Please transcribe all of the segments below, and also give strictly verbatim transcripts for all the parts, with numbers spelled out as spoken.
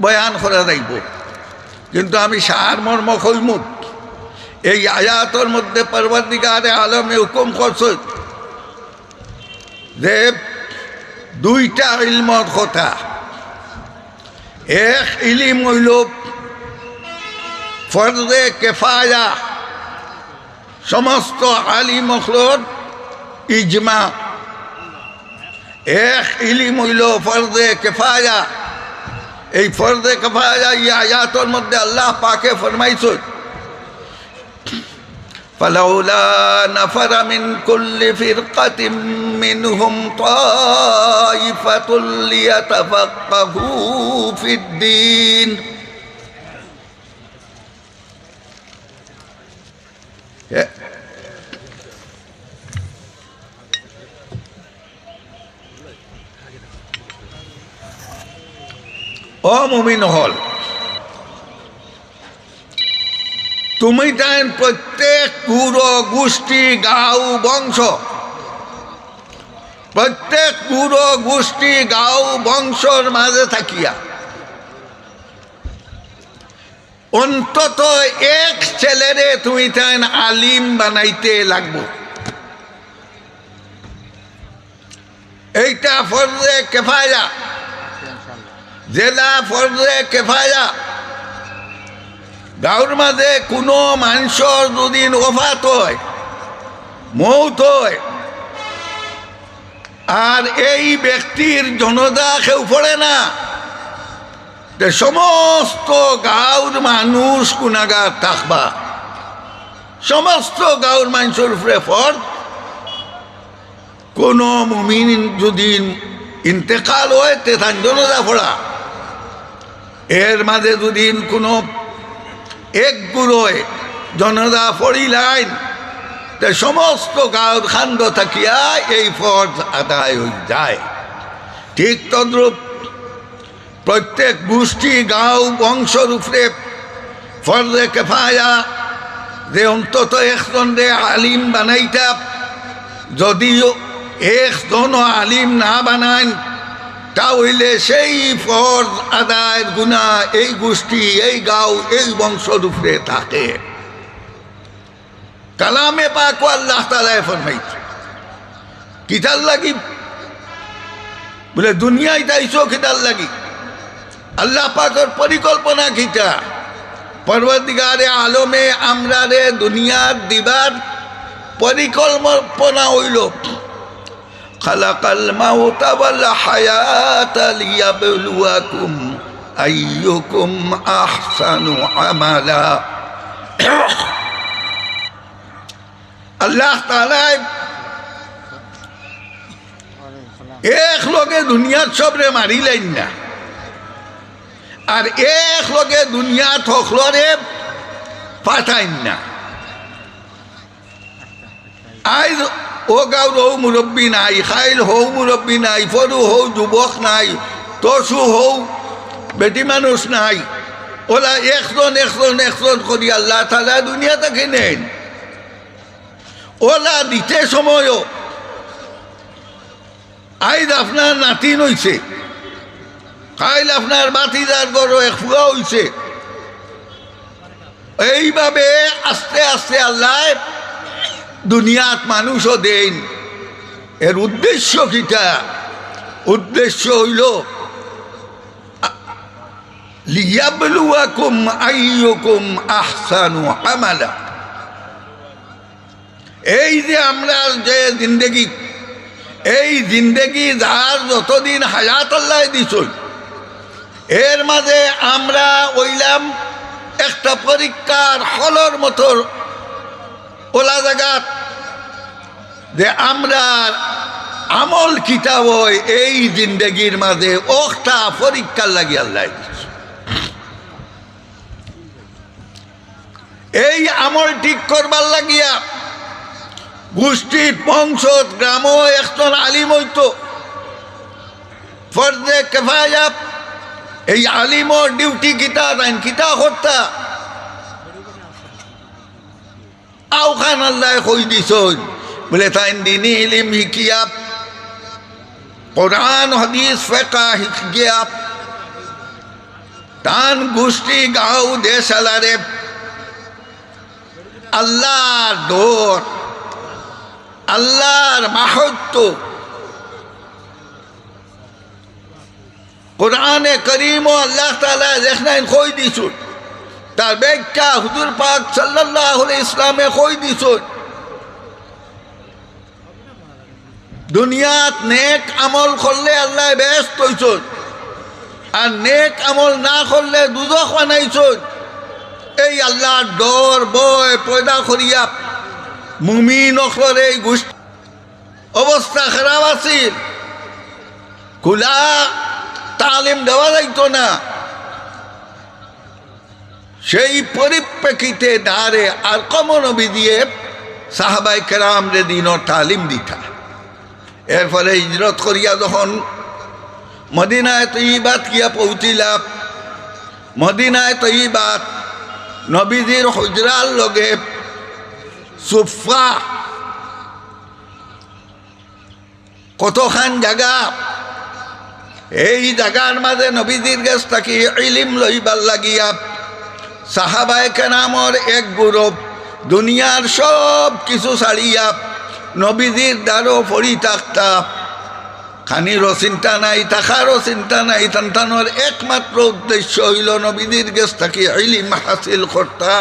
বয়ান করা যাইব, কিন্তু আমি সারমর্ম কইমু। এই আয়াতর মধ্যে পরওয়ারদিগারে আলমে হুকুম করছইন যে দুইটা ইলমর কথা। এক ইলিম অইল ফরজে কেফায়া, সমস্ত আলিম অকলর ইজমা। এক ইলিম অইল ফরজে কেফায়া। এই ফরজে কেফায়া এই আয়াতর মধ্যে আল্লাহ পাকে ফরমাইছইন, فلولا نفر من كل فرقة منهم طائفة ليتفقهوا في الدين। এ-, ও মুমিন অকল, তুমিতাইন প্রত্যেক গুরু, গোষ্ঠী, গাঁও, বংশ, প্রত্যেক গুরু, গোষ্ঠী, গাঁও, বংশর মাঝে থাকিয়া অন্তত এক ছেলেরে তুমিতাইন আলিম বানাইতে লাগবো। এইটা ফরজে কেফায়া, যেলা ফরজে কেফায়া। গাঁওর মাঝে কোনো মানষর যদি ওফাত হয়, মউত হয়, আর এই ব্যক্তির জানাজা কেউ পড়ে না, তে সমস্ত গাঁওর মানুষ গুনাগার থাকবা, সমস্ত গাঁওর মানষর উপরে ফরজ। কোনো মুমিন যদি ইন্তেকাল হয়, তে তান জানাজা পড়া। এর মাঝে যদি কোনো এক গুরুয়ে জানাজা পড়িলাইন, তে সমস্ত গাঁওর কান্দো থাকিয়া এই ফরজ আদায় হয়ে যায়। ঠিক তদ্রূপ প্রত্যেক গোষ্ঠী, গাঁও, বংশর উপরে ফরজে কেফায়া, যে অন্তত একজনরে আলিম বানাইতা। যদিও একজনও আলিম না বানাইন, তা হইলে সেই ফরজ আদায়ের গুনাহ এই গোষ্ঠী, এই গাঁও, এই বংশর উপরে থাকে। কালামে পাকো আল্লাহ তাআলায় ফরমাইছে, কিতার লাগি? বলে, দুনিয়াত আইছো কিতার লাগি? আল্লাহ পাকর পরিকল্পনা কিতা? পরওয়ারদিগারে আলমে আমরারে দুনিয়াত দিবার পরিকল্পনা অইল, خلق الموت والحياة ليبلوكم أيكم أحسن عملا। আল্লাহ তাআলায় এক লগে দুনিয়াত সবরে মারিলাইন না, আর এক লগে দুনিয়াত হকলরে পাঠাইন না। আইজ ও গাঁওর হউ মুরব্বী নাই, কাইল হউ মুরব্বী নাই, পরু হউ যুবক নাই, তরসু হউ বেটি মানুষ নাই। ওলা একজন, একজন, একজন করি আল্লাহ তাআলা দুনিয়া থাকি নেইন। ওলা দিতে সময়ও আইজ আপনার নাতিন অইছে, কাইল আপনার ভাতিজার ঘরো এক ফুয়া অইছে। এইভাবে আস্তে আস্তে আল্লায় দুনিয়াত মানুষও দেইন। এর উদ্দেশ্য কিতা? উদ্দেশ্য অইল, ليبلوكم أيكم أحسن عملا। এই যে আমরার যে জিন্দেগি, এই জিন্দেগি যার যতদিন হায়াত আল্লায় দিছইন, এর মাঝে আমরা অইলাম একটা পরীক্ষার হলর মতো। ওলা জাগাত যে আমরার আমল কিতা অয় এই জিন্দেগির মাঝে, অখটা পরীক্ষার লাগি আল্লায় দিছইন। এই আমল ঠিক করবার লাগিয়া গোষ্ঠীত, বংশত, গ্রামো একজন আলিম অইতো। ফরজে কেফায়া, এই আলিমর ডিউটি কিতা, তাইন কিতা করতা? অউখান আল্লায় কই দিছইন, বলে, তাইন দিনি ইলিম হিকিয়া, কোরআন হাদিস ফেকা হিকিয়া, তান গুষ্টি গাউ দেশালারে আল্লার ডর, আল্লার মাহাত্ম্য। কোরআনে করিমো আল্লাহ তাআলায় যেখান কই দিছইন, তার ব্যাখ্যা হুজুর পাক সাল্লাল্লাহু আলাইহি ওয়াসাল্লামে কই দিছইন। দুনিয়াত নেক আমল করলে আল্লায় বেহেশত অইছইন, আর নেক আমল না করলে দুজখ বানাইছইন। এই আল্লার ডর ভয় পয়দা করিয়া মুমিন অকলর এই গুষ্টি অবস্থা খারাপ আছিল, খুলা তালিম দেওয়া যাইতো না। সেই পরিপ্রেক্ষিতে দারে আরকম নবীজিয়ে সাহাবায়ে কেরামরে দ্বীনর তালিম দিতা। এরপরে হিজরত করিয়া যখন মদিনায়ে তৈয়বাত গিয়া পৌঁছিলা, মদিনায়ে তৈয়বাত নবীজির হুজরার লগে সুফা কতখান জাগা, এই জাগার মাঝে নবীজির গেছ থাকি ইলিম লইবার লাগিয়া সাহাবায়ে কেরামর এক গ্রুপ দুনিয়ার সব কিছু ছাড়িয়া নবীজির দারো পড়ি থাকতা। খানিরও চিন্তা নাই, থাকারও চিন্তা নাই, তান তানর একমাত্র উদ্দেশ্য অইলো নবীজির গেছ থাকি ইলিম হাসিল করতা।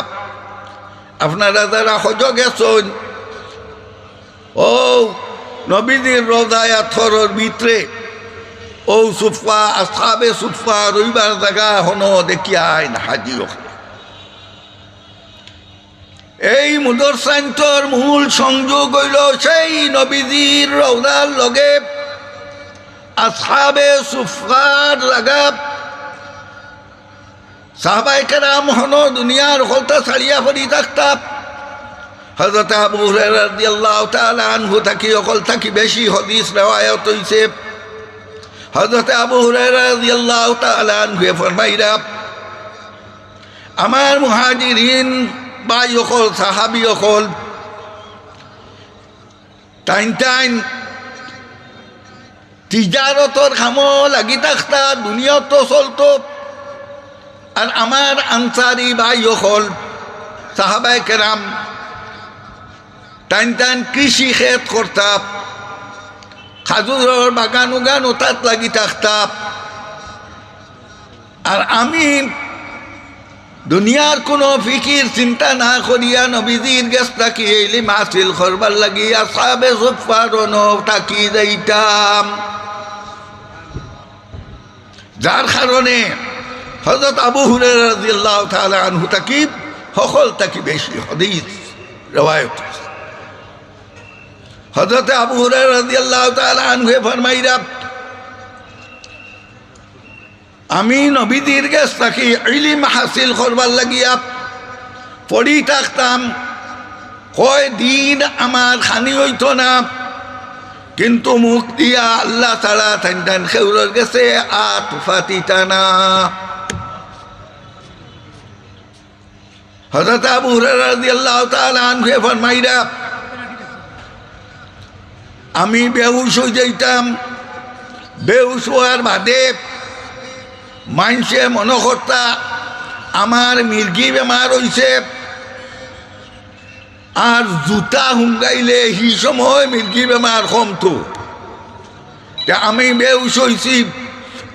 আপনারা যারা হজ গেছইন, অউ নবীজির রওজা আতহরর ভিতরে অউ সুফা, আসহাবে সুফা রইবার জাগা হনো দেখিয়া আইন হাজি অকল। এই মুদরসাইন্তর মূল সংযোগ অইলো সেই নবীজির রওজার লগে আসহাবে সুফার জাগা। সাহাবায়ে কেরাম হনো দুনিয়ার হকলতা ছাড়িয়া পড়ি থাকতা। হযরত আবু হুরায়রা রাদিয়াল্লাহু তাআলা আনহু থাকি হকল থাকি বেশি হাদিস রেওয়ায়ত অইছে। হযরত আবু হুরায়রা রাদিয়াল্লাহু তাআলা আনহুয়ে ফরমাইরা, আমার মুহাজিরিন ভাই অকল, সাহাবী অকল, তাইন তাইন তিজারতর কামো লাগি থাকতা, দুনিয়াত চলতো। আর আমার আনসারি ভাই অকল, সাহাবায়ে কেরাম, তাইন তাইন কৃষি খেত করতা, খাজুরর বাগান উগান অতাত লাগি থাকতা। আর আমি দুনিয়ার কুনু ফিকির চিন্তা না করিয়া নবীজির গেছ থাকি ইলিম হাসিল করবার লাগি আসহাবে সুফার অনো থাকি যাইতাম। যার কারণে হযরত আবু হুরায়রা রাদিয়াল্লাহু তাআলা আনহু থাকি হকল থাকি বেশি হাদিস রেওয়ায়ত। হযরত আবু হুরায়রা রাদিয়াল্লাহু তাআলা আনহুয়ে ফরমাইরা, আমি নবীজির গেছ থাকি ইলিম হাসিল করবার লাগিয়া পড়ি থাকতাম, কয় দিন আমার খানি অইতো না, কিন্তু মুখ দিয়া আল্লাহ ছাড়া তাইন তাইন কেউরর গেছে আত পাতিতা না। হযরত আবু হুরায়রা রাদিয়াল্লাহু তাআলা আনহুয়ে ফরমাইরা, আমি বেহুশ অই যাইতাম, বেহুশ অওয়ার বাদে মাইনষে মনো করতা আমার মির্গি বেমার অইছে, আর জুতা হুঙ্গাইলে হি সময় মির্গি বেমার কমতো। তে আমি বেহুশ অইছি,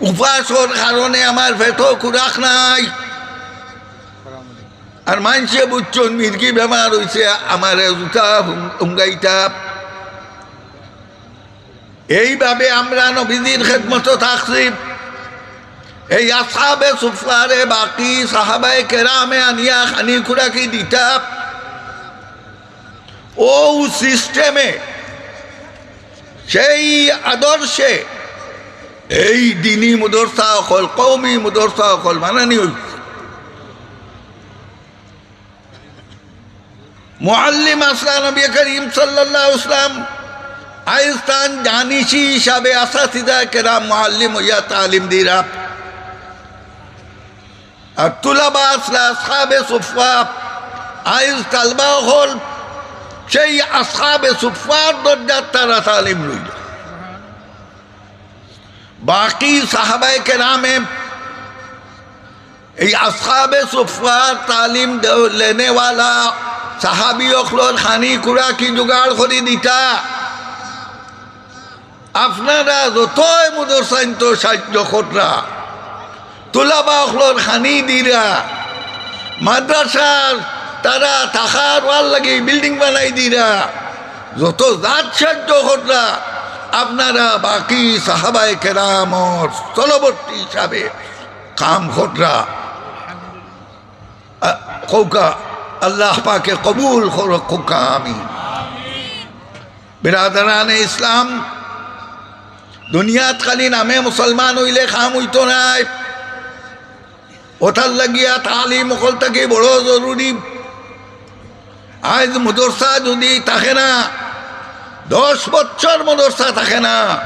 উপাসর কারণে আমার পেটো খুরাক নাই। আর মাইনষে বুঝছইন মির্গি বেমার অইছে, আমারে জুতা হুং-, হুঙ্গাইতা। এইভাবে আমরা নবীজির খেদমতো থাকছি। এই আসহাবে সুফারে বাকি সাহাবায়ে কেরামে আনিয়া খানি খুরাকি দিতা। অউ সিস্টেমে, সেই আদর্শে এই দিনি মুদরসা অকল, কওমি মুদরসা অকল বানানি অইছে। মুআল্লিম আছলা নবী করিম সাল্লাল্লাহু আলাইহি ওয়াসাল্লাম আইজ তান জানিশি হিসাবে আসাতিজা কেরাম মুআল্লিম অইয়া তালিম দিরা। আর তুলাবা আছলা আসহাবে সুফা, আইজ তালবা অকল সেই আসহাবে সুফার দরজাত তারা তালিম লইরা। বাকি সাহাবায়ে কেরামে ই আসহাবে সুফফার তালিম দে-, লেনেওয়ালা সাহাবি অকলর খানি খুরাকি জোগাড় করি দিতা। আপনারা যতই মাদ্রাসাইনতো সাহায্য কররা, তুলাবা অকলর খানি দিরা, মাদ্রাসার তারা থাকার ওয়ার লাগি বিল্ডিং বানাই দিরা, যত জাত সাহায্য কররা, আপনারা বাকি সাহাবায়ে কেরামর স্থলবর্তী হিসাবে কাম কররা। আ, কউক্কা, আল্লাহ পাকে কবুল করউক্কা, আমিন। বেরাদারানে ইসলাম, দুনিয়াত খালি নামে মুসলমান অইলে কাম অইতো নায়। অতার লাগিয়া তালিম অকল থাকি বড় জরুরি। আইজ মাদ্রাসা যুদি থাকে না, দশ বছর মাদ্রাসা থাকে না,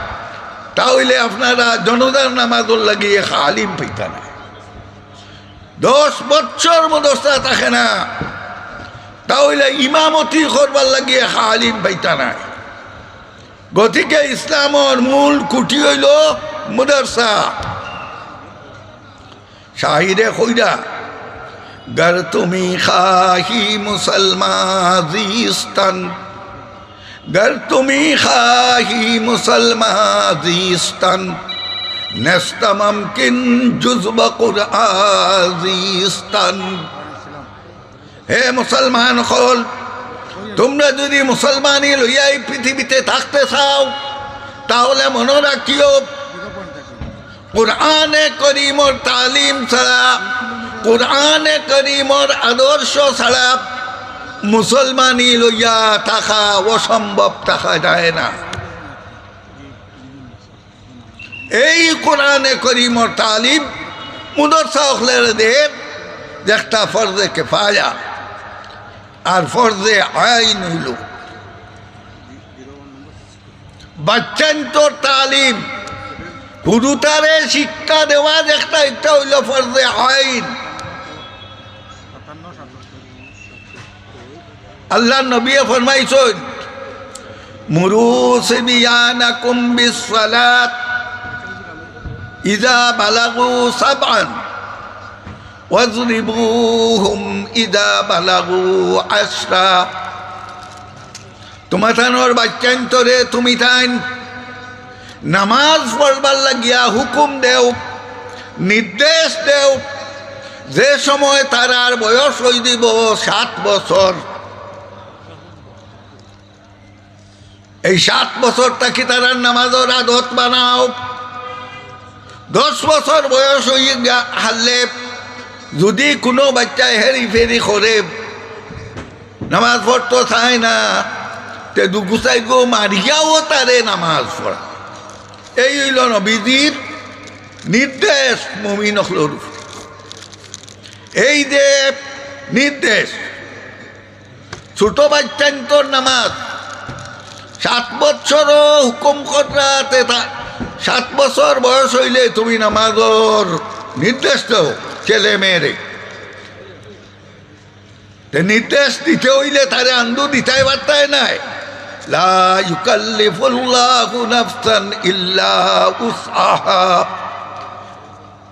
তা অইলে আপনারা জানাজার নামাজর লাগি এক আলিম পাইতা না। দশ বছর মাদ্রাসা থাকে না, তা অইলে ইমামতি করবার লাগি এক আলিম পাইতা নায়। গতিকে ইসলামর মূল খুঁটি অইলো মাদ্রাসা। শাইরে কইরা, "گر تمی خواهی مسلمان زیستن، گر تمی خواهی مسلمان زیستن، نیست ممکن جز به قرآن زیستن۔" হে মুসলমান অকল, তুমরা যুদি মুসলমানি লইয়া ই পৃথিবীতে থাকতে চাও, তাহলে মনো রাখিও, কুরআনে করিমর তালিম ছাড়া, কুরআনে করিমর আদর্শ ছাড়া মুসলমানি লইয়া থাকা অসম্ভব, থাকা যায় না। এই কুরআনে করিমর তালিম মাদ্রাসা অকলরে দের, যেটা ফরজে কিফায়া আর ফরজে আইন অইলো। বাচ্চাইন্তর তালিম, হুরুতারে শিক্ষা দেওয়া যেটা, এটা অইলো ফরজে আইন। আল্লাহর নবীয়ে ফরমাইছইন, "مروا صبيانكم بالصلاة إذا بلغوا سبعا واضربوهم إذا بلغوا عشرا।" তুমাতানর বাচ্চাইন্তরে তুমিতাইন নামাজ পড়বার লাগিয়া হুকুম দেও, নির্দেশ দেও, যে সময় তারার বয়স অইযিবো সাত বছর। এই সাত বছর থাকি তারার নামাজর আদত বানাও। দশ বছর বয়স অইগিয়া হারলে যুদি কুনু বাচ্চায় হেরি ফেরি করে, নামাজ পড়তো চায় না, তে দুগু চাইরগু মারিয়াও তারে নামাজ পড়া। এই অইলো নবীজির নির্দেশ মুমিন অকলর উপরে। এই যে নির্দেশ, ছোট বাচ্চাইন্তর নামাজ, সাত বছরও হুকুম কররা, তে তা-, সাত বছর বয়স অইলে তুমি নামাজর নির্দেশ দেও ছেলে মেয়েরে। তে নির্দেশ দিতে অইলে তারে আন্দু দিতায় পারতায় নায়। লা ইউকাল্লিফুল্লাহু নাফসান ইল্লা উসআহা।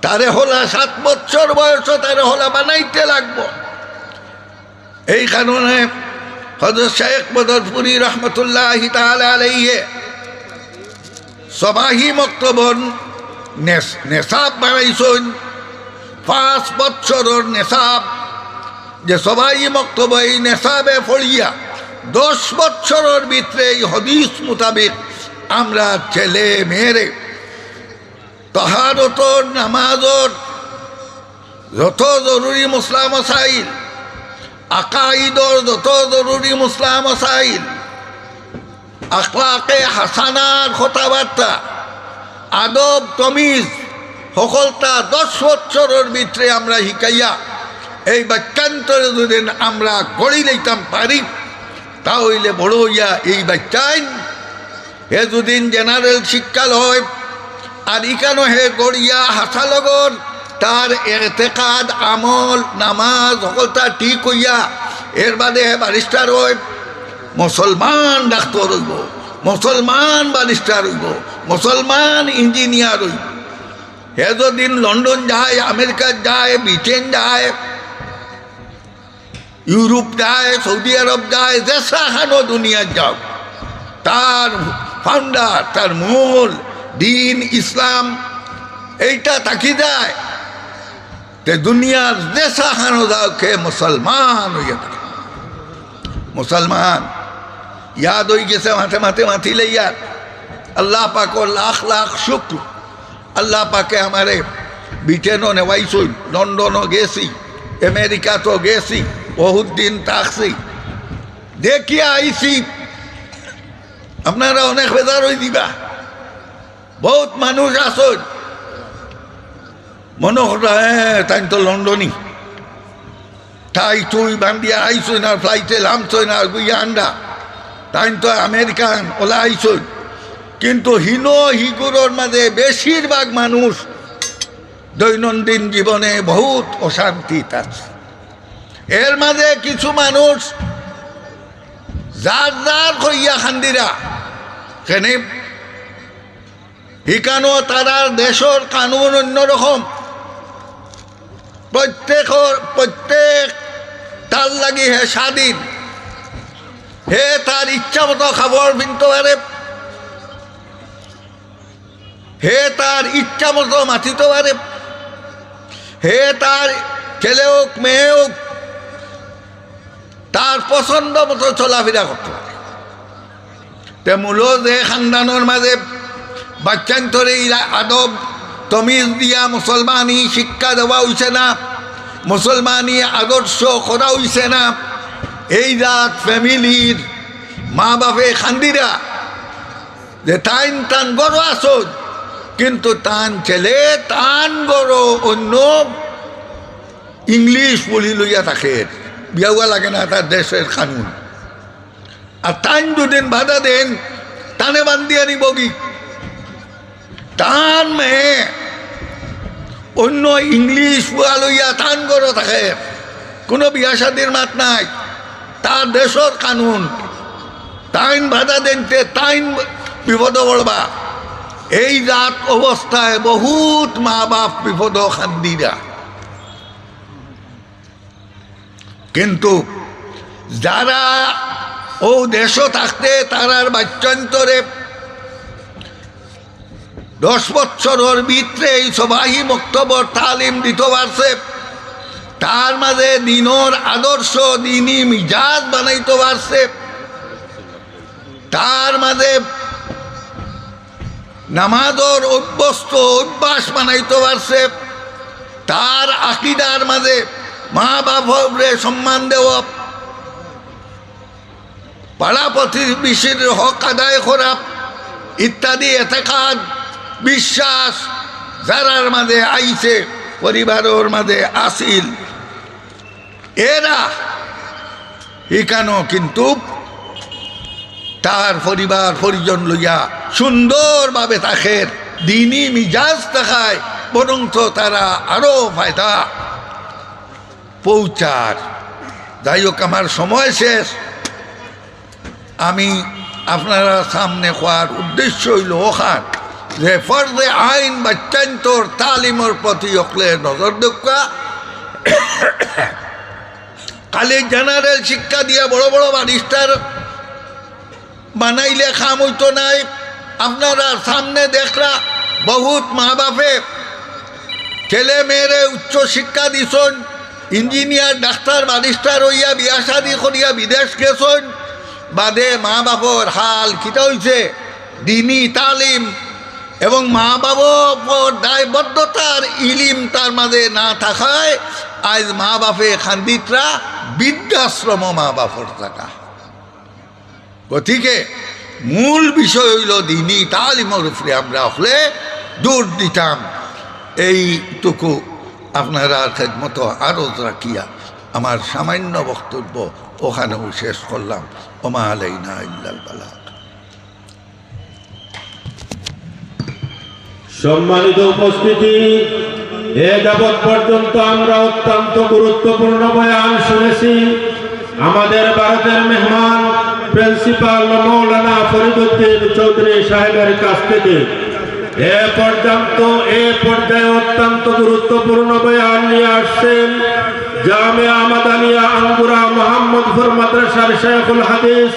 তারে হলা সাত বছর বয়সো তারে হলা বানাইতে লাগবো। এই কারণে হযরত শেখ বদরপুরী রহমতুল্লাহি তাআলা আলাইহি সবাহি মক্তবর নেস-, নেশাব বানাইছইন। পাঁচ বছরর নেশাব, যে সবাহি মক্তব এই নেশাবে পড়িয়া দশ বছরর ভিতরে এই হাদিস মোতাবেক আমরা ছেলে মেয়েরে তাহারতর, নামাজর যত জরুরি মসলা মসাইল, আকাইদর যত জরুরি মসলা মসাইল, আখলাকে হাসানার কথাবার্তা, আদব তমিজ, হকলতা দশ বছরর ভিতরে আমরা হিকাইয়া এই বাচ্চাইন্তরে যুদি আমরা গড়ি লইতাম পারি, তা অইলে বড় অইয়া এই বাচ্চাইন হে যুদিন জেনারেল শিক্ষা লয়, আর ইকানো হে গড়িয়া হাছা লগর, তার এতেকাদ, আমল, নামাজ, হকলতা ঠিক অইয়া, এর বাদে হে ব্যারিস্টার অয়, মুসলমান ডাক্তর অইবো, মুসলমান ব্যারিস্টার অইবো, মুসলমান ইঞ্জিনিয়ার অইবো। হে যদিন লন্ডন যায়, আমেরিকা যায়, ব্রিটেন যায়, ইউরোপ যায়, সৌদি আরব যায়, যেসাখানো দুনিয়াত যাও, তার ফাউন্ডার, তার মূল দিন ইসলাম, এইটা থাকি যায়। তে দুনিয়ার যেসাখানো যাও, কে মুসলমান অইয়া থাকে। মুসলমান ইয়াদ অই গেছে, মাতে মাতে মাতিলে ইয়াদ। আল্লাহ পাকর লাখ লাখ শুক্র, আল্লাহ পাকে আমারে ব্রিটেনও নেওয়াইছইন, লন্ডনও গেছি, আমেরিকাত গেছি, বহুত দিন থাকছি, দেখিয়া আইছি। আপনারা অনেক বেজার অই দিবা। বহুত মানুষ আছইন, মনো কররা, "হ্যাঁ, তাইন তো লন্ডনি, টাই টুই বান্ধিয়া আইছইন, আর ফ্লাইটে লামছইন, আর গুইয়া আন্ডা, তাইন তো আমেরিকান, অলা আইছইন।" কিন্তু হিনো হিগুরর মাঝে বেশিরভাগ মানুষ দৈনন্দিন জীবনে বহুত অশান্তিত আছে। এর মাঝে কিছু মানুষ যার যার কইয়া খান্দিরা, কেনে হিকানো তারার দেশর কানুন অন্যরকম। প্রত্যেকর, প্রত্যেক তার লাগি হে স্বাধীন। হে তার ইচ্ছা মতো কাপড় পিনতো পারে, হে তার ইচ্ছা মতো মাতিতো পারে, হে তার ছেলে অউক, মেয়ে অউক, তার পছন্দ মতো চলাফিরা করতো পারে। তে মূলো যে খান্দানর মাঝে বাচ্চাইন্তরে ইলা আদব তমিজ দিয়া মুসলমানি শিক্ষা দেওয়া অইছে না, মুসলমানি আদর্শ করা অইছে না, এই জাত ফ্যামিলির মা বাপে খান্দিরা যে তাইন তান ঘরো আছইন, কিন্তু তান ছেলে তান ঘরো অন্য ইংলিশ বুলি লইয়া থাকে, বিয়া অওয়া লাগে না, তার দেশর কানুন। আর তাইন দুদিন বাধা দেইন, তানে বান্ধিয়া নিবগি। তান মেয়ে অন্য ইংলিশ পুয়া লইয়া তান ঘরো থাকে, কোনো বিয়া শাদির মাত নাই, তার দেশর কানুন। তাইন বাধা দেইনতে তাইন বিপদো পড়বা। এই জাত অবস্থায় বহুত মা বাপ বিপদো খান্দিরা। কিন্তু যারা অউ দেশো থাকতে তারার বাচ্চাইন্তরে দশ বছরর ভিতরে এই সবাহি মক্তবর তালিম দিতো পারছে, তার মাঝে দিনর আদর্শ, দিনি মিজাজ বানাইতো পারছে, তার মাঝে নামাজর অভ্যস্ত অভ্যাস বানাইতো পারছে, তার আকিদার মাঝে মা বাপরে সম্মান দেওয়া, পাড়া প্রতিবেশীর হক আদায় করা ইত্যাদি এতেকাদ, বিশ্বাস যারার মাঝে আইছে, পরিবারর মাঝে আসিল, এরা ইকানো কিন্তু তার পরিবার পরিজন লইয়া সুন্দরভাবে থাকের, দিনি মিজাজ থাকায়, বরঞ্চ তারা আরো ফায়দা পৌঁছার। যাই হোক, আমার সময় শেষ। আমি আপনারার সামনে কওয়ার উদ্দেশ্য অইলো অখান যে ফরজে আইন বাচ্চাইন্তর তালিমর প্রতি অকলে নজর দেউক্কা। খালি জেনারেল শিক্ষা দিয়া বড় বড় ব্যারিস্টার বানাইলে কাম অইতো নায়। আপনারার সামনে দেখরা বহুত মা বাপে ছেলে মেয়েরে উচ্চ শিক্ষা দিছইন, ইঞ্জিনিয়ার, ডাক্তার, ব্যারিস্টার অইয়া বিয়া শাদি করিয়া বিদেশ গেছইন, বাদে মা বাপর হাল কিতা অইছে? দিনি তালিম এবং মা বাপর দায়বদ্ধতার ইলিম তার মাঝে না থাকায় আইজ মা বাপে খান্দিতরা বৃদ্ধাশ্রম মা বাপর জাগা। গতিকে মূল বিষয় অইলো দিনি তালিমর উপরে আমরা অকলে জোর দিতাম। এইটুকু আপনারার খেদমতো আরজ রাখিয়া আমার সামান্য বক্তব্য অখানেউ শেষ করলাম। ওমা আলাইনা ইল্লাল বালাগ। সম্মানিত উপস্থিতি, এ যাবৎ পর্যন্ত আমরা অত্যন্ত গুরুত্বপূর্ণ বয়ান শুনেছি আমাদের ভারতের মেহমান প্রিন্সিপাল মৌলানা ফরিদুদ্দিন চৌধুরী সাহেবের কাছ থেকে। এ পর্যন্ত, এ পর্যায়ে অত্যন্ত গুরুত্বপূর্ণ বয়ান নিয়ে আসছেন জামিয়া মাদানিয়া আঙ্গুরা মোহাম্মদপুর মাদ্রাসার শেখুল হাদিস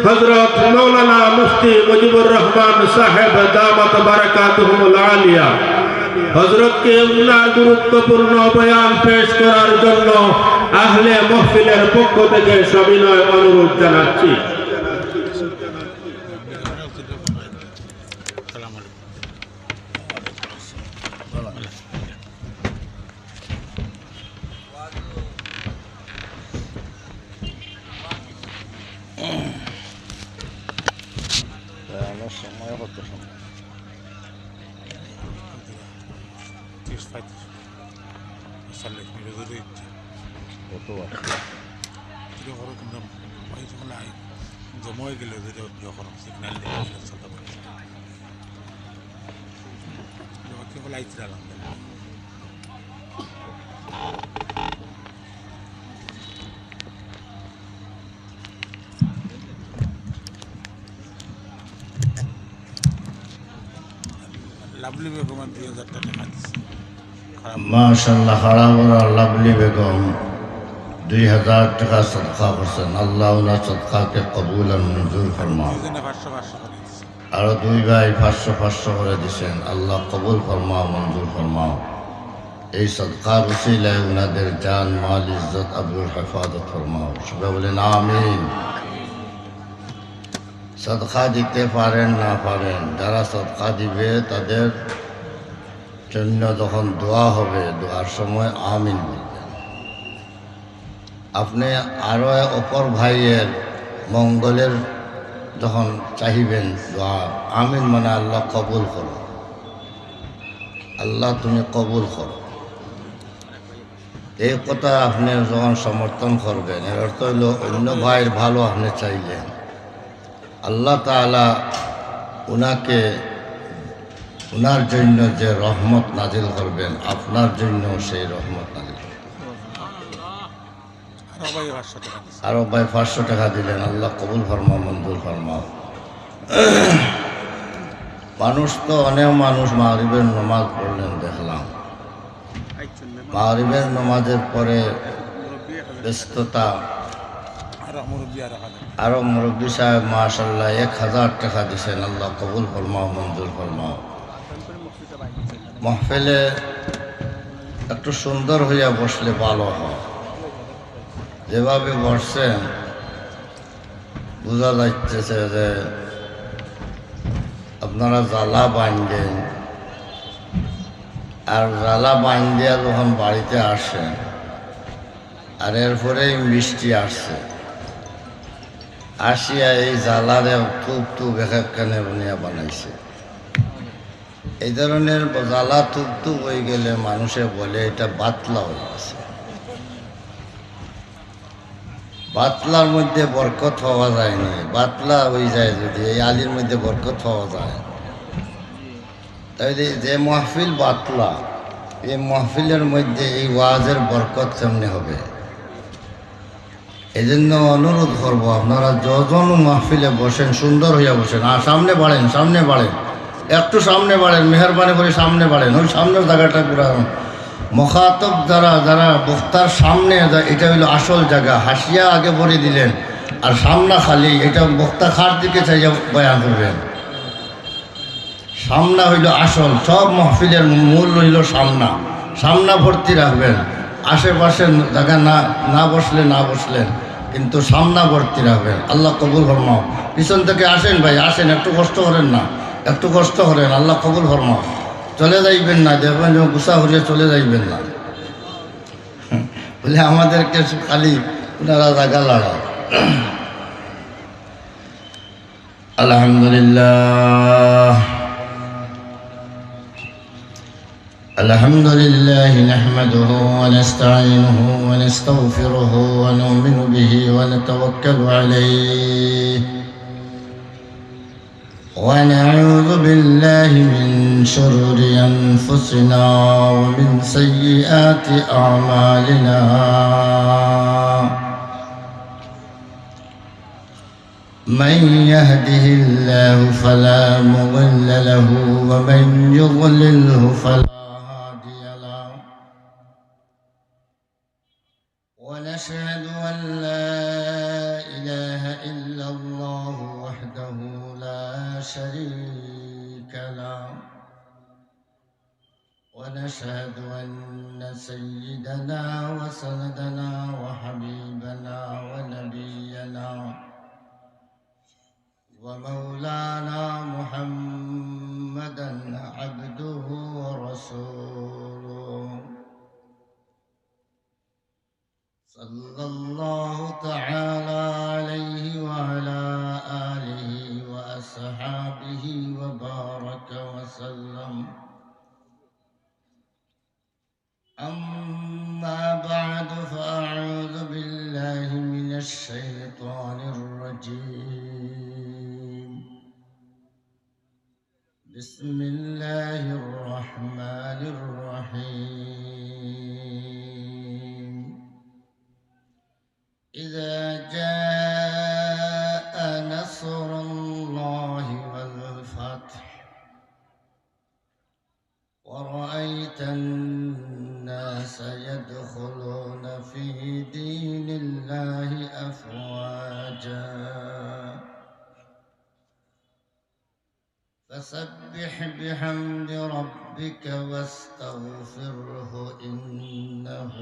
হযরত মাওলানা মুফতি মুজিবুর রহমান সাহেব দামাত বারাকাতুহুমুল আলিয়া। হযরতকে উনার গুরুত্বপূর্ণ বয়ান পেশ করার জন্য আহলে মাহফিলের পক্ষ থেকে সবিনয় অনুরোধ জানাচ্ছি। সময় কত সময়? ত্রিশ পঁয়ত্রিশ। চল্লিশ মিনিট যদি ইচ্ছে। কত আছে? এটা করো, তোমরা ভাই যখন আই, জমা হয়ে গেলে যদি ইয়ে করো, সিগন্যাল দিয়ে চলতে পারে। জমা কি বলে আইতে লাগবে? লাভলি বেগমে দুই হাজার টেকা দিছে। মাশাআল্লাহ, খাড়া বড় লাভলি বেগম দুই হাজার টেকা সদকা করছেন। আল্লাহ ওনার সদকাকে কবুল আর মঞ্জুর ফরমাও। দুইজনে পাঁচশো পাঁচশো করে দিছে। আরো দুই ভাই পাঁচশো পাঁচশো করে দিছেন। আল্লাহ কবুল ফরমাও, মঞ্জুর ফরমাও। এই সদকার উসিলায় উনাদের জান, মাল, ইজ্জত, আবরুর হেফাজত ফরমাও। সবাই বলেন আমিন। সদকা দিতে পারেন না পারেন, যারা সদকা দিবে তাদের জন্য যখন দোয়া হবে, দোয়ার সময় আমিন বলবেন। আপনি আরো অপর ভাইয়ের মঙ্গলের যখন চাহিবেন দোয়া, আমিন মানে আল্লাহ কবুল করো, আল্লাহ তুমি কবুল করো। এই কথা আপনি যখন সমর্থন করবেন, এর অর্থ হইল অন্য ভাইয়ের ভালো আপনি চাইলেন। আল্লাহ তাআলা উনাকে, উনার জন্য যে রহমত নাজিল করবেন, আপনার জন্য সেই রহমত নাজিল করবেন। আরো ভাই পাঁচশো টেকা দিছে। আরো ভাই পাঁচশো টেকা দিলেন, আল্লাহ কবুল ফরমাও, মঞ্জুর ফরমাও। মানুষ তো অনেক মানুষ মাগরিবের নামাজ পড়লেন দেখলাম, মাগরিবের নামাজের পরে ব্যস্ততা। আরো মুরব্বি আরো হাজার। আরো মুরব্বি সাহেব মাশাআল্লাহ এক হাজার টেকা দিছেন, আল্লাহ কবুল ফরমাও, মঞ্জুর ফরমাও। মাহফিলে একটু সুন্দর হইয়া বসলে ভালো হয়। যেভাবে বসছেন, বুঝা যাইতেছে যে আপনারা জ্বালা বান্ধেন, আর জ্বালা বান্ধিয়া যখন বাড়িতে আসেন, আর এরপরেই মিষ্টি আসছে, আসিয়া এই জ্বালারে তুপ তুপ এক একখানে বনিয়া বানাইছে। এই ধরনের জ্বালা তুপ তুপ হয়ে গেলে মানুষে বলে এটা বাতলা হয়ে গেছে। বাতলার মধ্যে বরকত পাওয়া যায় না, বাতলা হয়ে যায় যদি, এই আলির মধ্যে বরকত পাওয়া যায়। তাইলে যে মাহফিল বাতলা, এই মাহফিলের মধ্যে এই ওয়াজের বরকত কেমনে হবে? এই জন্য অনুরোধ করবো, আপনারা যজন মাহফিলে বসেন, সুন্দর হইয়া বসেন, আর সামনে বাড়েন, সামনে বাড়েন, একটু সামনে বাড়েন, মেহেরবানি করে সামনে বাড়েন। ওই সামনের জায়গাটা পুরা মুখাতব যারা, যারা বক্তার সামনে, এটা হইল আসল জায়গা। হাশিয়া আগে পড়ে দিলেন, আর সামনা খালি, এটা বক্তা কার দিকে চাইয়া বয়ান করবেন। সামনা হইল আসল, সব মাহফিলের মূল হইল সামনা। সামনা ভর্তি রাখবেন, আশেপাশে জায়গা না, না বসলে না বসলেন, কিন্তু সামনা ভর্তি রাখবেন। আল্লাহ কবুল ফরমাও। পিছন থেকে আসেন ভাই, আসেন, একটু কষ্ট করেন না, একটু কষ্ট করেন, আল্লাহ কবুল ফরমাও। চলে যাইবেন না, দেখবেন যে গুসা হলে চলে যাইবেন না। বলে আমাদেরকে খালি ওনারা জায়গা লাগাও। الحمد لله. الحمد لله نحمده ونستعينه ونستغفره ونؤمن به ونتوكل عليه. ونعوذ بالله من شرور أنفسنا ومن سيئات أعمالنا. من يهده الله فلا مضل له ومن يضلله فلا هادي له. ونشهد أن لا إله إلا الله وحده لا شريك له. ونشهد أن سيدنا وسندنا وحبيبنا ونبينا ومولانا محمدا عبده ورسوله، صلى الله تعالى عليه وعلى آله وأصحابه وبارك وسلم. أما بعد، فأعوذ بالله من الشيطان الرجيم. بسم الله الرحمن الرحيم. إذا جاء نصر الله والفتح ورأيت الناس يدخلون في دين الله أفواجا فسبح بحمد ربك واستغفره إنه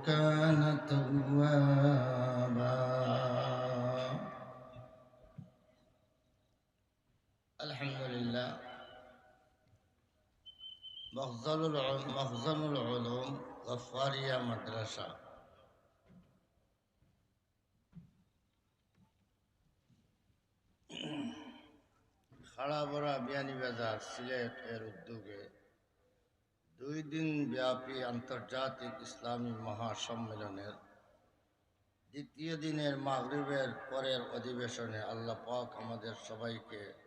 كان توابا. الحمد لله. مخزن الع-، مخزن العلوم غفارية مدرسة। খাড়াবড়া বিয়ানীবাজার সিলেট এর উদ্যোগে দুই দিন ব্যাপী আন্তর্জাতিক ইসলামী মহাসম্মেলনের দ্বিতীয় দিনের মাগরিবের পরের অধিবেশনে আল্লাহ পাক আমাদের সবাইকে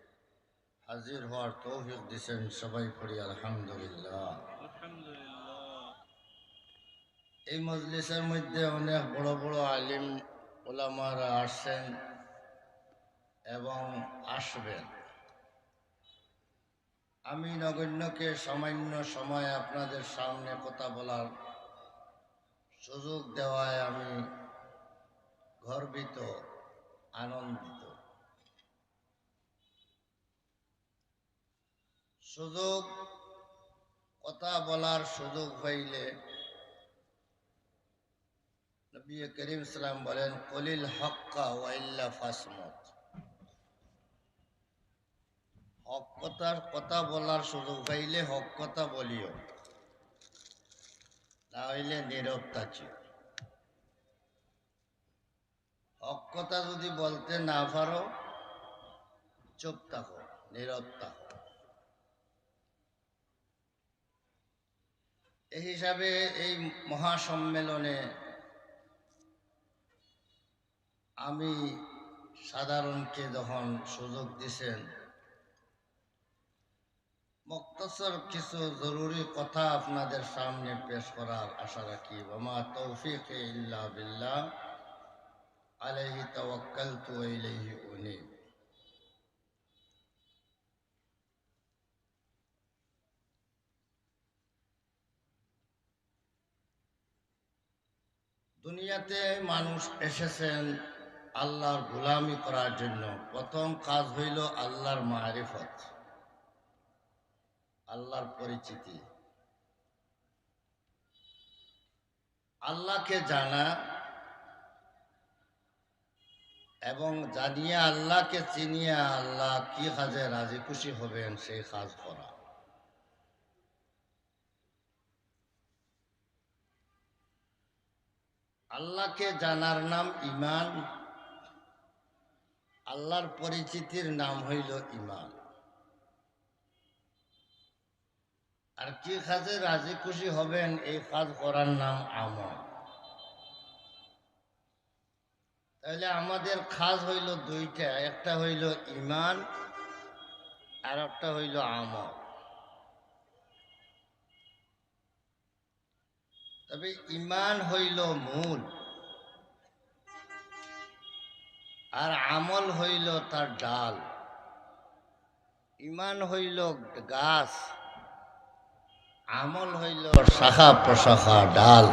হাজির হওয়ার তৌফিক দিছেন। সবাই পড়ি আলহামদুলিল্লাহ। আলহামদুলিল্লাহ। এই মজলিসের মধ্যে অনেক বড় বড় আলিম ওলামারা আসছেন এবং আসবেন। আমি নগণ্যকে সামান্য সময় আপনাদের সামনে কথা বলার সুযোগ দেওয়ায় আমি গর্বিত, আনন্দিত। সুযোগ, কথা বলার সুযোগ পাইলে নবী করিম সাল্লাম বলেন, "কুলিল হাক্কা ওয়া ইল্লা ফাসমুত।" হক কথার, কথা বলার সুযোগ পাইলে হক কথা বলিও, না হইলে নীরব থাকিও। হক কথা যদি বলতে না পারো, চুপ থাকো, নীরব থাকো। এই হিসাবে এই মহাসম্মেলনে আমি সাধারণকে যখন সুযোগ দিছেন, মুক্তসর কিছু জরুরি কথা আপনাদের সামনে পেশ করার আশা রাখি। ওয়া মা তৌফিকি ইল্লা বিল্লাহ, আলাইহি তাওয়াক্কালতু ওয়া ইলাইহি উনীব। দুনিয়াতে মানুষ এসেছেন আল্লাহর গোলামি করার জন্য। প্রথম কাজ হইল আল্লাহর মারিফত, আল্লাহর পরিচিতি। আল্লাহকে জানা এবং জানিয়া আল্লাহকে চিনিয়া আল্লাহ কি কাজে রাজি খুশি হবেন সেই কাজ করা। আল্লাহকে জানার নাম ঈমান, আল্লাহর পরিচিতির নাম হইল ঈমান। আর কি কাজে রাজি খুশি হবেন, এই কাজ করার নাম আমল। তাহলে আমাদের কাজ হইল দুইটা, একটা হইল ঈমান আর একটা হইল আমল। তবে ঈমান হইল মূল, আর আমল হইল তার ডাল। ইমান হইল গাছ, আমল হইল শাখা প্রশাখা ডাল।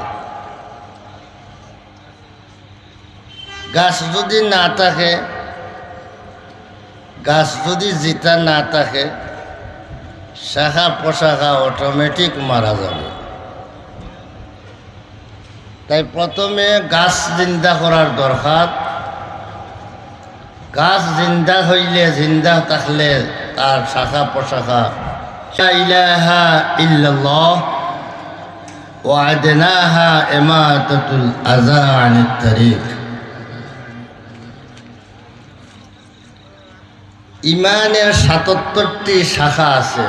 গাছ যদি না থাকে, গাছ যদি জিতা না থাকে, শাখা প্রশাখা অটোমেটিক মারা যাবে। তাই প্রথমে গাছ জিন্দা করার দরকার। গাছ জিন্দা হইলে, জিন্দা থাকলে তার শাখা প্রশাখা। লা ইলাহা ইল্লাল্লাহ ওয়া আদনাহা ইমাতাতুল আযা আনিত তারিক। ইমানের সাতাত্তরটি শাখা আছে।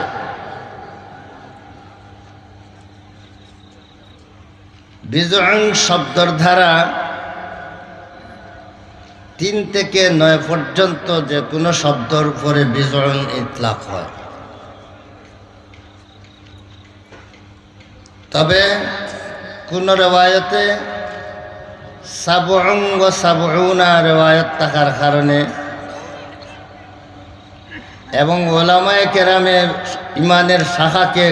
বিজউন শব্দর দ্বারা তিন থেকে নয় পর্যন্ত যে কোনো শব্দর উপরে বিজউন ইতলাক হয়। তবে কোনো রেওয়ায়তে সাবউন ওয়া সাবউনা রেওয়ায়ত থাকার কারণে এবং ওলামায়ে কেরামের ইমানের শাখাকে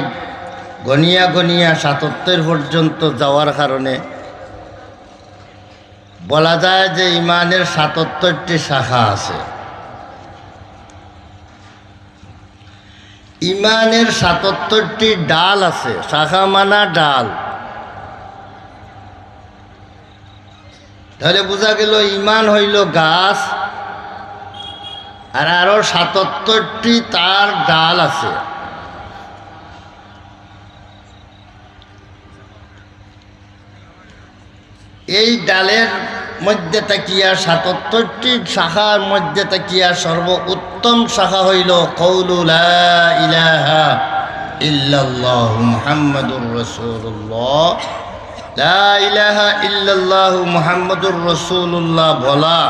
গনিয়া গনিয়া সাতাত্তর পর্যন্ত যাওয়ার কারণে বলা যায় যে ইমানের সাতাত্তরটি শাখা আছে। ইমানের সাতাত্তরটি ডাল আছে, শাখা মানা ডাল। তাহলে বুঝা গেল ইমান হইল গাছ, আর আরো সাতাত্তরটি তার ডাল আছে। এই ডালের মধ্যে থাকিয়া, সাতাত্তরটি শাখার মধ্যে থাকিয়া সর্বোত্তম শাখা হইল কওলু লা ইলাহা ইল্লাল্লাহু মুহাম্মাদুর রাসূলুল্লাহ। লা ইলাহা ইল্লাল্লাহু মুহাম্মাদুর রাসূলুল্লাহ বলা।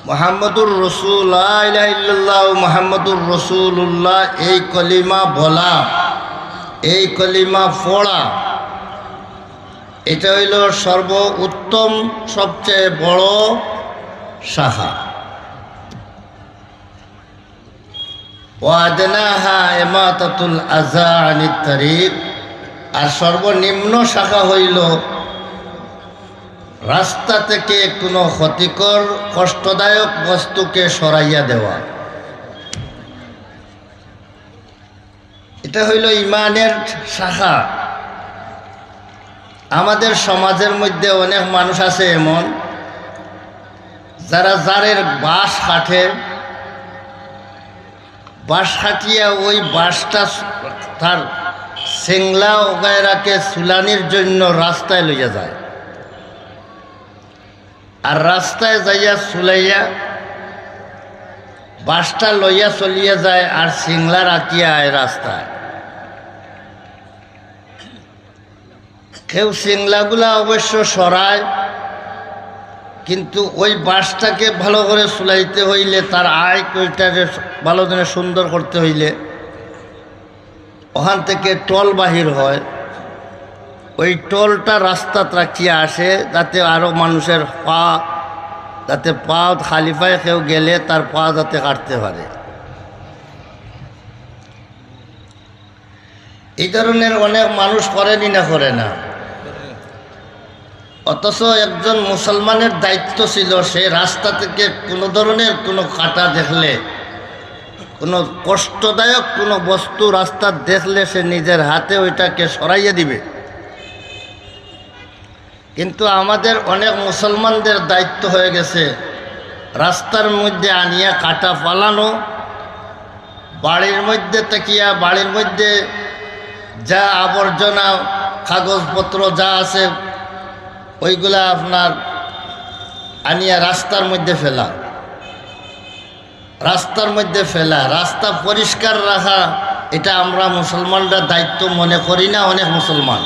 মুহাম্মাদুর রাসূল, লা ইলাহা ইল্লাল্লাহু মুহাম্মাদুর রাসূলুল্লাহ, এই কলিমা বলা, এই কলিমা পড়া, এটা হইল সর্বোত্তম, সবচেয়ে বড় শাখা। ওয়া আদনাহা ইমাতাতুল আযা আনিত তারিক, আর সর্বনিম্ন শাখা হইল রাস্তা থেকে কোনো ক্ষতিকর, কষ্টদায়ক বস্তুকে সরাইয়া দেওয়া। এটা হইল ইমানের শাখা। আমাদের সমাজের মধ্যে অনেক মানুষ আছে এমন, যারা জারের বাঁশ কাটে, বাঁশ কাটিয়া ওই বাঁশটা তার চেংলা ওগায়রাকে চুলানির জন্য রাস্তায় লইয়া যায়। আর রাস্তায় যাইয়া চুলাইয়া বাঁশটা লইয়া চলিয়া যায়, আর চেংলা রাখিয়া আয় রাস্তায়। কেউ চেংলাগুলা অবশ্য সরায়, কিন্তু ওই বাঁশটাকে ভালো করে চুলাইতে হইলে, তার আয় কইটারে ভালো করে সুন্দর করতে হইলে, ওখান থেকে টল বাহির হয়। ওই টলটা রাস্তাত রাখিয়া আসে, যাতে আরো মানুষের পা, যাতে পা খালি পায়ে কেউ গেলে তার পা যাতে কাটতে পারে। এই ধরনের অনেক মানুষ করেনি না, করে না? অথচ একজন মুসলমানের দায়িত্ব ছিল সে রাস্তা থেকে কোনো ধরনের কোনো কাটা দেখলে, কোনো কষ্টদায়ক কোনো বস্তু রাস্তাত দেখলে সে নিজের হাতে ওইটাকে সরাইয়া দিবে। কিন্তু আমাদের অনেক মুসলমানদের দায়িত্ব হয়ে গেছে রাস্তার মধ্যে আনিয়া কাটা ফালানো, বাড়ির মধ্যে থাকিয়া বাড়ির মধ্যে যা আবর্জনা, কাগজপত্র যা আছে, ওইগুলা আপনার আনিয়া রাস্তার মধ্যে ফেলা, রাস্তার মধ্যে ফেলা, রাস্তা পরিষ্কার রাখা, এটা আমরা মুসলমানরা দায়িত্ব মনে করি না অনেক মুসলমান।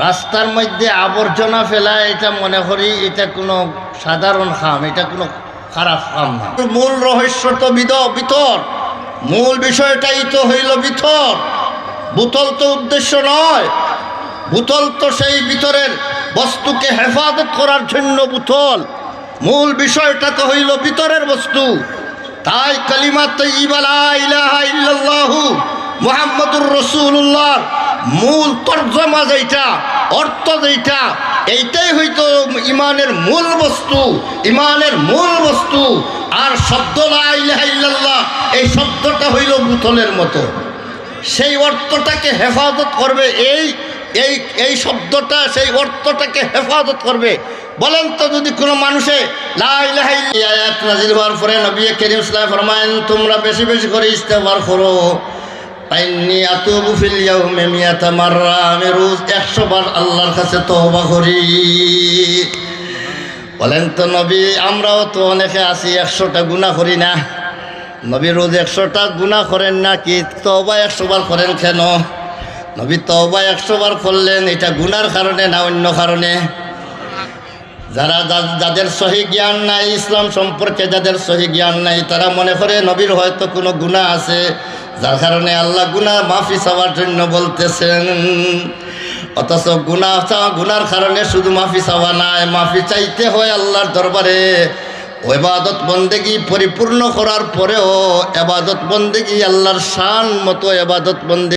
রাস্তার মধ্যে আবর্জনা ফেলা, এটা মনে করি এটা কোনো সাধারণ কাম, এটা কোনো খারাপ কাম না। মূল রহস্য তো বিদ-, ভিতর, মূল বিষয়টাই তো হইল ভিতর। বোতল তো উদ্দেশ্য নয়। বোতল তো সেই ভিতরের বস্তুকে হেফাজত করার জন্য বোতল, মূল বিষয়টা তো হইল ভিতরের বস্তু। তাই কালিমা তৈয়বা লা ইলাহা ইল্লাল্লাহু মুহাম্মাদুর রাসূলুল্লাহর মূল তর্জমা যেটা, অর্থ যেটা, এইটাই হইতো ইমানের মূল বস্তু। ইমানের মূল বস্তু। আর শব্দ লা ইলাহা ইল্লাল্লাহ, এই শব্দটা হইল বোতলের মতো, সেই অর্থটাকে হেফাজত করবে। এই এই এই শব্দটা সেই অর্থটাকে হেফাজত করবে। বলেন তো, যদি কোনো মানুষে লা ইলাহা ইল্লাল্লাহ আয়াত নাজিল হওয়ার পরে নবী করিম সাল্লাল্লাহু আলাইহি ওয়াসাল্লাম ফরমায়েন, "তোমরা বেশি বেশি করে ইস্তেগফার করো, ফাইন্নি আতুবু ফিল ইয়াউমি মিয়াতা মাররা, আমি রোজ একশো বার আল্লাহর কাছে তওবা করি।" বলেন তো নবী, আমরাও তো অনেকে আছি একশোটা গুনাহ করি না। নবী রোজ একশোটা গুনাহ করেন না কি? তওবা একশো বার করেন কেন? নবী তওবা একশো বার করলেন, এটা গুনার কারণে না অন্য কারণে? যারা যা- যাদের সহি জ্ঞান নাই, ইসলাম সম্পর্কে যাদের সহি জ্ঞান নাই, তারা মনে করে নবীর হয়তো কোনো গুনাহ আছে, যার কারণে আল্লাহ গুনাহ মাফি চাওয়ার জন্য বলতেছেন। অথচ গুনাহ চাওয়া, গুনার কারণে শুধু মাফি চাওয়া নায়, মাফি চাইতে হয় আল্লাহর দরবারে। এবাদত বন্দেগী পরিপূর্ণ করার পরেও এবাদত বন্দেগী, আল্লাহর শান মতো এবাদত বন্দেগী